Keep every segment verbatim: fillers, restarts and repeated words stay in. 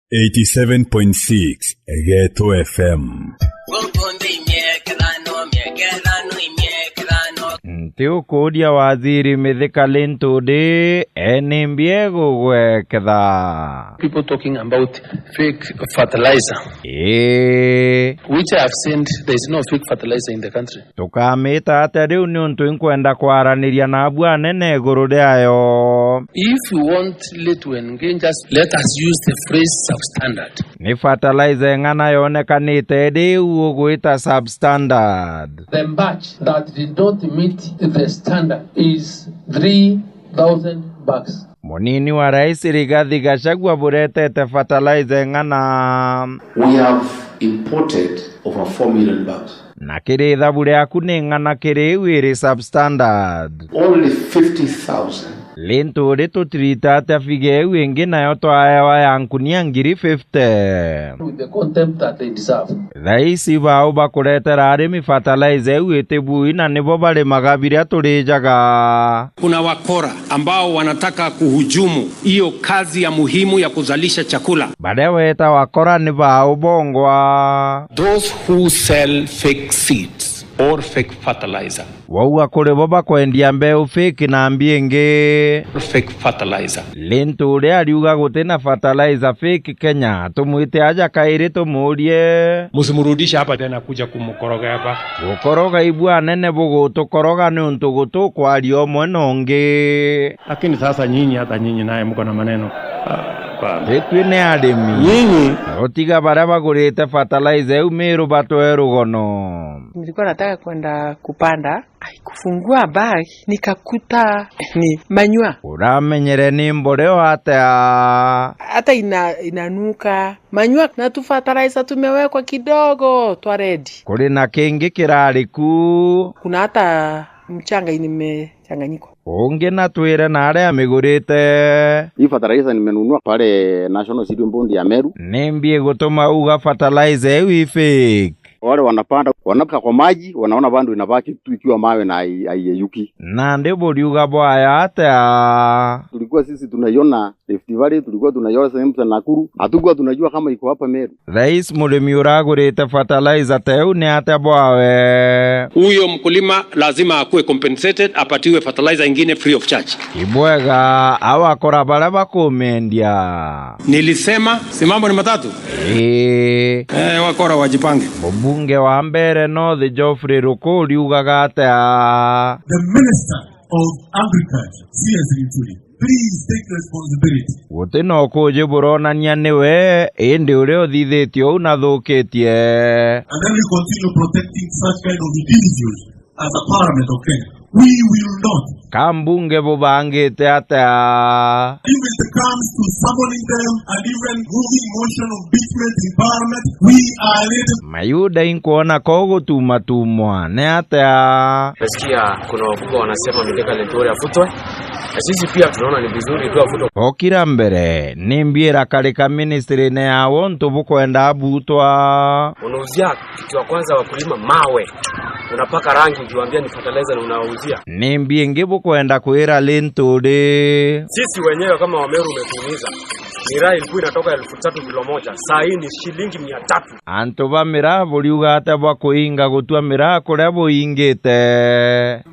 Eighty-seven point six Geto F M. Nti ukuuria waziri Mithika Linturi, eni mbi egugweketha? People talking about fake fertilizer. Ii. Which I have sent, there is no fake fertilizer in the country. Tukamita atia riu, niuntu inkwenda kwaraniria nabu anene iguru riayo? If you want Linturi to engage us, let us use the phrase substandard. Ni fertilizer ing'ana yonekanite riu ugwita substandard? The batch that did not meet the standard is three thousand bags. Munini wa rais Rigathi Gachagua buretete fertilizer ing'ana? We have imported over four million bags. Na kiri ithabu riaku ni ng'ana kiri iu iri substandard? Only fifty thousand. Linturi tutirita atia figa iu ingi nayo twaewa ya nkunia ngiri fifty? With the contempt that they deserve. Thaisi bau bakuretera arimi fertilizer iu itibui na nibo barimaga biria turijaga? Kuna wakora ambao wanataka kuhujumu hiyo kazi ya muhimu ya kuzalisha chakula. Baria weta wakora ni bau bongwa? Those who sell fake seeds or fake fertilizer. Wauga kuri bo bakwendia mbeu fake na mbi ingi. Fake fertilizer. Linturi ariuga guti na fertilizer fake Kenya. Tumwite aja kairi tumurie. Msimrudishe hapa tena kuja kumkoroga hapa. Gukoroga ibu anene bugutukoroga niuntu gutukwaria umwe na ungi. Lakini sasa nyinyi, hata nyinyi naye mko na maneno. Ah, hapana. Itwi ni arimi. Nyinyi. Utiga baria bagurite fertilizer iu Miru batwe rugono. Nilikuwa nataka kwenda kupanda, ai, kufungua bag, nikakuta ni manyua. Uramenyere ni mboreo atia? Hata ina-, inanuka. Manyua na tu fertilizer tumewekwa kidogo twa red. Kuri na kingi kirari ku? Kuna hata mchanga imechanganyikwa. Ungi na twire na aria amigurite. Hii fertilizer nimenunua pale National Cereal Board ya Meru. Ni mbi igutuma uga fertilizer iu i fake? Wale wanapanda, wanaweka kwa maji, wanaona bado inabaki tu ikiwa mawe na hai-, haiyeyuki. Nandi buriuga bwaya atia? Tulikuwa sisi tunaiona Rift Valley, tulikuwa tunaiona sehemu za Nakuru, hatukuwa tunajua kama iko hapa Meru. Rais, murimi uragurite fertilizer ta iu ni atia bwawe? Huyo mkulima lazima akuwe compensated, apatiwe fertilizer ingine free of charge. Ibwega, awakora baria bakumendia. Nilisema, si mambo ni matatu? Ii. Eh, wakora wajipange. Mubunge wa Mbeere North Geoffrey Ruku uriugaga atia? The Minister of Agriculture, C S Linturi, please take responsibility. Guti na ukuuji buronania niwe, indi uria uthithitie uu nathukitie. And then we continue protecting such kind of individuals as a parliament of Kenya. We will not. Ka mbunge bubangite atia? If it comes to summoning them and even moving motion of impeachment in parliament, we are ready. Mayuda inkwona ko gutumatumwa ni atia? Nasikia kuna wakubwa wanasema Mithika Linturi afutwe. Na sisi pia tunaona ni vizuri tu afutwe. Okira mbere, ni mbi irakarika ministry-ini ya untu bukwenda abutwa? Unauzia kitu ya kwanza wakulima mawe. Unapaka rangi ukiwaambia ni fertilizer na unawauzia. Ni mbi ingi bukwenda kwira Linturi? Sisi wenyewe kama Wameru umetuumiza. Miraa ilikuwa inatoka elfu tatu kilo moja. Saa hii ni shilingi mia tatu. Antu ba miraa buriuga atia bwa kuinga gutua miraa kuria buingite?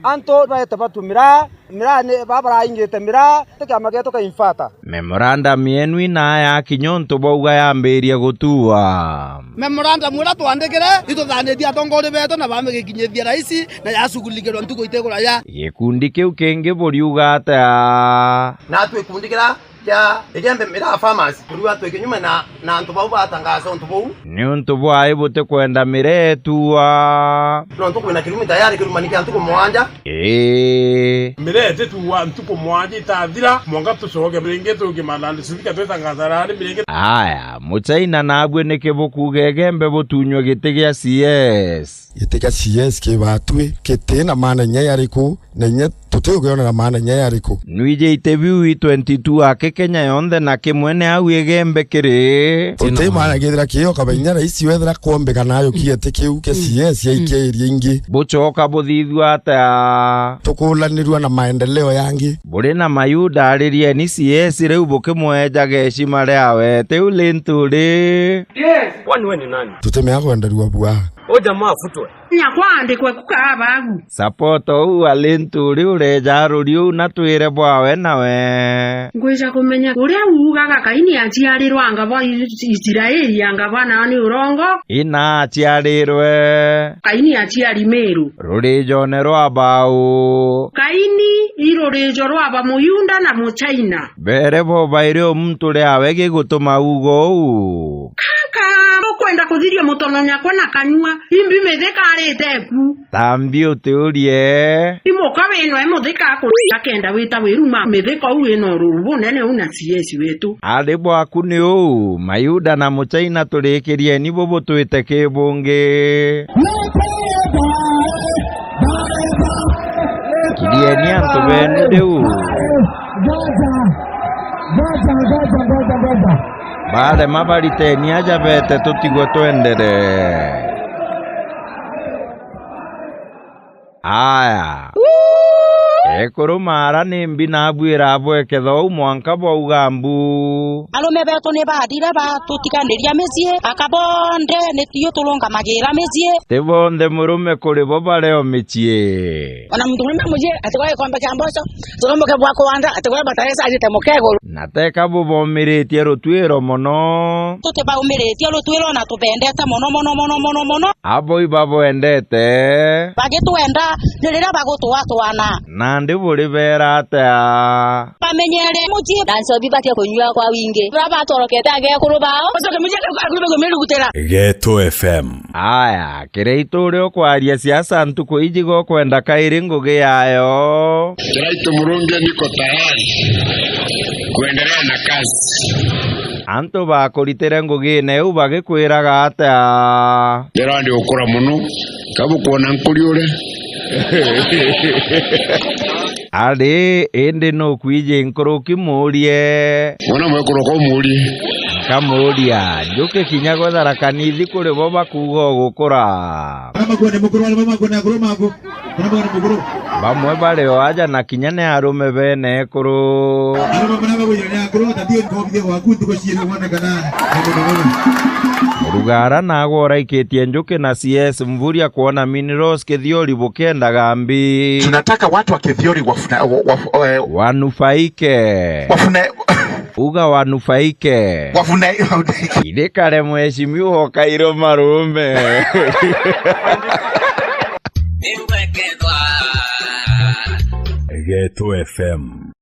Antu baete batua miraa, miraa ni ba baraingite miraa, ti kiama gietu ka Infata. Memorandum yenu ina yakinya untu bwauga yambirie gutua? Memorandum iria twandikire, ituthaanitie atongoria betu na bamigikinyithia raisi, na yacughulikirwa ntuku itiguraya. Gikundi kiu kingi buriuga atia? Natwi gikundi kiria kia Igembe Miraa Farmers, turiuga twi kinyume na, na antu bau batangaza untu buu. Niuntu bwai butikwenda miraa ituua? Nontu kwina kirumi tayari kirumani kia ntuku mwanja. Ii. Miraa itituua ntuku mwanja itathira, mwanka tucoke ringi tukimanandi cithika twitangaza rari ringi. Aya, Muchaina nabui niki bukuuga Igembe butunywe giti gia C S? Giti gia C S ki Batwi, giti na maana inya yariku, na inya Tuti ukionera maana inya yariku. Nwiji ite biu i twenty-two aki Kenya yonthe na kimwe ni au Igembe kiri. Uti maana kethira kio kaba inya raisi wethira kwombika nayo kiete kiu kia C S yaikia iria ingi. Bucoka buthithua atia? Tukulanirua na maendeleo yangi. Buri na mayuda aririeni C S riu bukimwejaga heshima riawe. Tiu Linturi. Yes. Kwani we ni nani? Tutimea kwenderua bua. Huyu jamaa afutwe. Nya kwandikwe kukaa bagu. Support ou wa Linturi ureja ruri uu na twire bwawe nawe. Ngwija kumenya uria uugaga Kaini aciarirwe anga bwa I-, Isiraeli anga bwa nani urongo? Ina aciarirwe. Kaini aciari Miru. Rurijone rwa bau. Kaini i rurijo rwa ba Muyunda na Muchaina. Beere bo bairi o muntu ri awe gigutuma uuga uu? Kaka, ukwenda kuthiria mutono nyakwa na kanyua, imbi mithika arite ku. Tambi utiurie. Imuka wino e muthika akuri akenda wita wiruma mithika uu wina ururu bunene uu na C S wetu. Ari bwaku ni uu, Mayuda na Muchaina turikirieni bubutwite ki bungi. Kirieni antu benu riu. Ngoja, ngoja, ngoja, ngoja, ngoja. Barema bariteni aja bete tutigwe twendere. Aya. Ekuru mara ni mbi nabwira bweketha uu mwanka bwauga mbu. Arume betu ni bathire batutiganiria micii, aka bonthe ni tio turungamagira micii. Ti bonthe murume kuri bo bari o micii. Ona muntu murume mucii, ati kwa gikombe kia mboco, turumbuke bwa kuanda, ati kwa bataresa ajite mukeguru. Na teka bubomiritie rutwiro mono. Tutibaumiritie rutwiro na tubendete mono, mono, mono, mono, mono. Abo ibabwendete. Bagitwenda, ni riria bagutwatwana. Nandi buri beera atia? Bamenyere mucii. Na nchobi batia kunyua kwa wingi. Bura batworokete agekuru bao. Ucoke mucii akuru bao mirugutira. Geto F M. Aya, Kiraitu uria ukwaria siasa ntuku iji gukwenda kairi ngugi yayo. Kiraitu Murungi niko tayari kuendelea na kazi. Antu bakuritire ngugine iu bagikwiraga atia? Ndira ndi gukura mono, kabukwona nkuri ure. Ari, indi nukwiji nkuruki muurie? Mwana mwekuru ko muurie. Nkamuuria, njuki kinya gwe Tharaka Nithi kuri bo bakuuga ugukura? Arama kuone mukuru, arama kuone akuru maku. Arama kuone mukuru. Bamwe bari o aja na kinya ni arume bene ekuru. Arama kuone akuru, tati nkomithia gwaku ntuku ciiri mwana kana. Murugara nagwe uraikitie njuki na C S Mvurya kwona minerals Kithiori bukiendaga mbi. Tunataka watu wa Kithiori wafuna-, wa-, wa-, eh, wanufaike. Wafuna-, uga wanufaike. Wafuna-, irikare mheshimiwa Kairo Marume. Geto F M.